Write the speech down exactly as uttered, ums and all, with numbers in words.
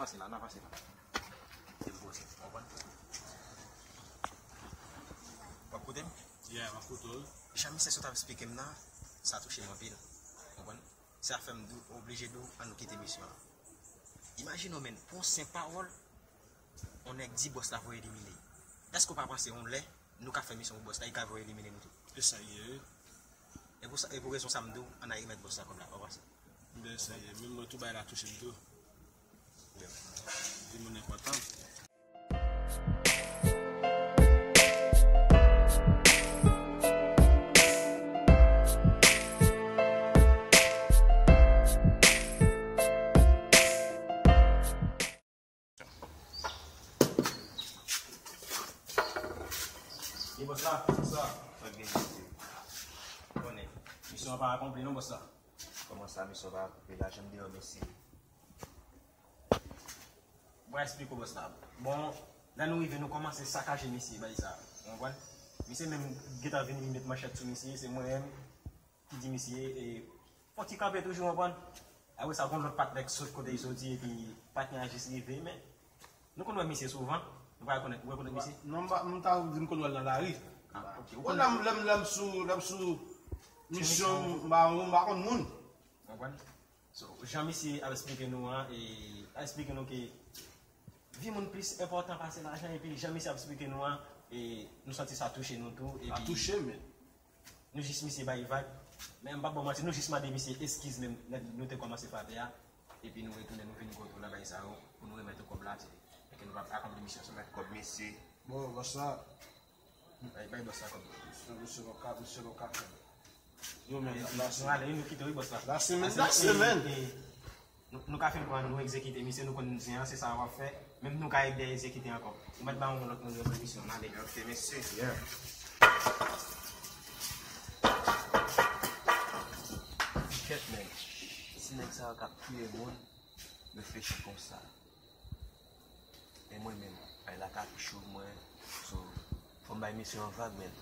Se la, n a pase la. Se pou se, w konprann? W ap koute m? Yeah, m ap koute w. Jan misye sot ap eksplike m nan, sa touche m anpil. W konprann? Sa fè m di w, oblije di w, ann nou kite misyon an. Imajine w, menn, pou yon senp pawòl, yon nèg di bòs la voye elimine l. Èske w pa panse yon lè nou ka fè misyon pou bòs la, li ka voye elimine nou tou? E sa ye, wi. E pou sa, e pou rezon sa m di w, ann al remèt bòs la kòb la, w panse? Ben, sa ye, menm mwen tou, bagay la touche m tou. Di moun enpòtan. E bòs la, bòs la. Sa k gen, mesye? Konnen. Misyon an pa akonpli non, bòs la. Kòman sa, misyon pa akonpli? Lajan m deyò, mesye. Mwen eksplike w, bòs la. Bon, lè nou rive, nou kòmanse sakaje misye, bay sa. Ou konprann? Misye menm gentan vini met manchèt sou misye, se mwen menm ki di misye, e, fò ti kanpe toujou, konprann? Apre sa, gon lòt patnè k sot kote li soti, epi patnè a jis rive, men nou konn wè misye souvan, nou pa rekonèt, ou rekonèt misye? Non, m pa, m ta di m konn wè l nan lari. Ah, ok. Ou konn lè m, lè m, lè m sou, lè m sou misyon, m pa, m pa konn moun. Konprann? So, jan misye ap eksplike nou an, e, ap eksplike nou ke vi moun plis enpòtan pase lajan, epi jan misye ap eksplike nou an, e, nou santi sa touche nou tou, epi sa touche m, men. Nou jis misye bay vag. Men m p ap ba w manti, nou jis mande misye eskiz menm lè nou te kòmanse frape a. Epi nou retounen, nou vin kote w la bay sa yo, pou nou remèt ou kòb la, se, e ke nou p ap akonpli misyon sa. Remèt kòb mesye. Bon, bòs la. Bay, bay bòs la kòb. Misye, misye pa ka, misye pa ka fè. Yo, men, la, la, nou ale, nou kite wi, bòs la. La semaine, la semaine. Nou, nou ka fin pran, nou egzekite misye, nou konn zen an, se sa w ap fè. Menm nou ka ede egzekite ankò. Ou mèt ba yon lòt moun yon solisyon, n ale. Ok, mesye. Yeah. Kèt, men. Si nèg sa yo k ap touye moun, reflechi konsa. E mwen menm, ay la ka pi cho pou mwen. So, fò m bay misye yon vag, men.